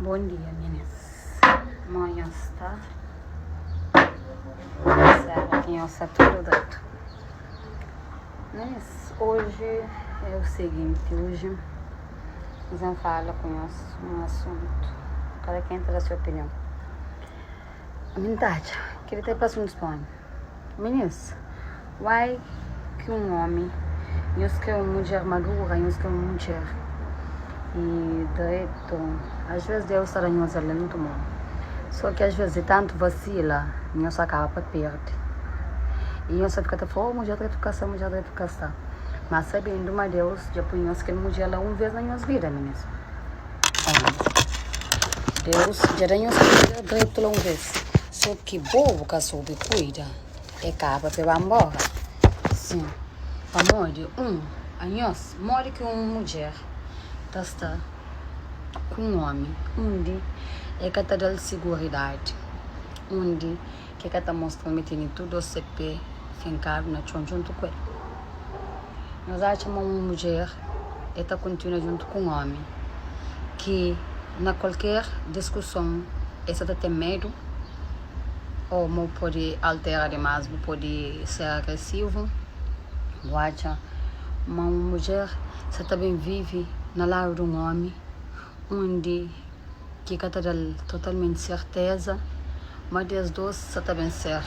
Bom dia minis Mo nhos sta? Sera ki nhos sta tudu dretu? Minis oji é o seguinte oji N fala ku nhos un asuntu kada ken ta da se opinion Mi N ta atxa kel-li ta pa asuntus pa omi Minis Why ki un omi nhos kre un mudjer madura nhos kre un mudjer i dretu as ves Deus ta da nhos el mutu mon so ki as ves di tantu vasila nhos ta kaba pa perdi i nhos ta fika ta fla oh mudjer dretu ka sta mudjer dretu ka sta ma sabendu ma Deus dja pui nhos kel mudjer la un ves na nhos vida minis. Deus dja da nhos kel mudjer dretu la un ves so ki bo bu ka sobi kuida. E kaba pa e ba nbóra. Sin, pamodi un, anhos, modi ki un mudjer ta sta ku un ómi undi e ka ta da-l siguridadi, undi ki e ka ta mostra-l ma e tene tudu se pé finkadu na txon djuntu ku el? Nhos atxa ma un mudjer e ta kontinua djuntu ku un ómi ki na kualker diskuson e sa ta ten medu? Ô ma bu pode altera dimás, bu pode ser agresivu. Bu atxa ma un mudjer sa ta ben vive na ladu di un ómi undi ki ka ta da-l totalmenti serteza ma des dos sa ta ben ser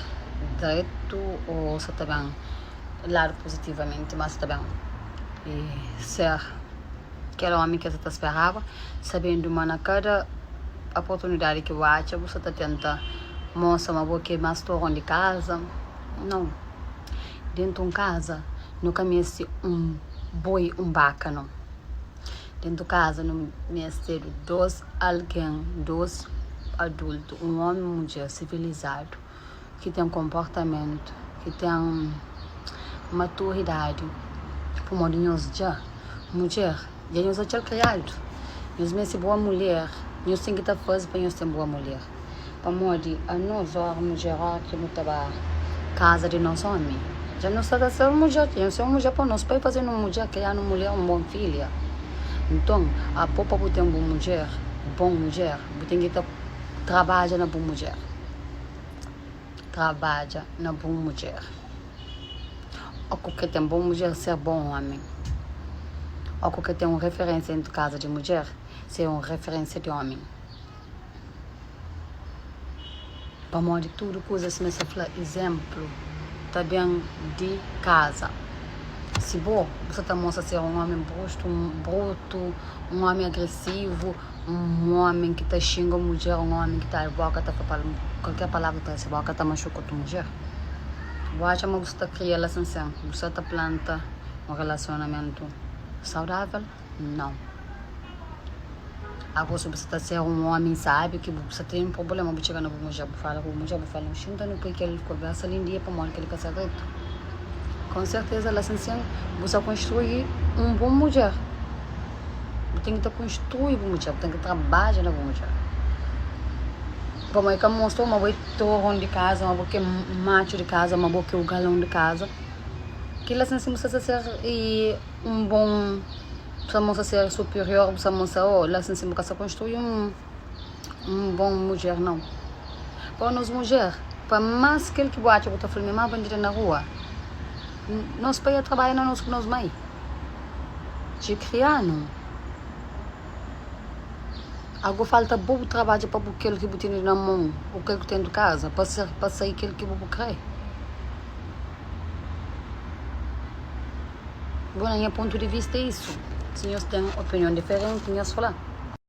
dretu ô sa ta ben ladu pozitivamenti, ma sa ta ben ser kel ómi ki el sa ta speraba, sabendu ma na kada oportunidadi ki bu atxa bu sa ta tenta mostra ma bo ki é más toron di kaza. Nau, dentu un kaza nu ka meste un boi un baka nau. Dentu kaza nu mestedu dos algen, dos adultu, un ómi un mudjer sivilizadu. ki ten konportamentu, ki ten maturidadi, pamodi nhos dja mudjer, dja nhos atxal kriadu, nhos meste boa mulher, nhos ten ki ta faze pa nhos ten boa mulher, pamodi anos ora mudjer ora ki nu ta ba kaza di nos omi, dja nu sta ta ser mudjer, dja nu ser mudjer pa nos pai faze-nu mudjer, kria-nu mulher, un bon filha, nton abo pa bu ten bu mudjer, bon mudjer, bu ten ki ta trabadja na bu mudjer. Trabadja na bu mudjer. Ó ku ke ten bon mudjer ser bon omi. Ó ku ke ten un referensia dentu kaza di mudjer ser un referensia di omi. Pamodi tudu kuza sima es ta fla izemplu ta ben di kaza. Si bo bu sa ta mostra ser un omi brustu, brutu, un omi agresivu. Un ómi ki ta xinga un mudjer, un ómi ki ta abri bóka ta fla kualker palavra ta se bóka ta maxuka otu mudjer. Bu atxa ma bu sta kria la sen sen? Bu sta ta planta un relasionamentu saudável? Nau. Ago si bu sta ta ser un ómi sábiu ki bu sta ten un prubléma bu txiga na bu mudjer bu fala ku bu mudjer bu fla, Xinta nu poi kel konversa li un dia pamodi kel-li ka sta dretu. Konserteza la sen sen bu sta konstrui un bon mudjer. Bu ten ki ta konstrui bu mudjer, bu ten ki trabadja na bu mudjer. Pamodi ka mostra ma bo é toron di kaza, ma bo ki é matxu di kaza, ma bo ki é o galon di kaza. Kila sin si bu sta ta ser un bon, bu sta mostra ser superior, bu sta mostra oh la sin si bu ka sta konstrui un un bon mudjer nau. Pa nos mudjer, pa mas kel ki bu atxa bu ta fla mi ma bandida na rua, nos pai a trabadja na nos ku nos mai. Dje krianu Ago falta bo bu trabadja pa bu kel ki bu tene na mon o kel ku ten di kaza pa ser pa sai kel ki bu bu kre. Bo na nha pontu di vista é isu. Si nhos ten opinion diferenti nhos fla.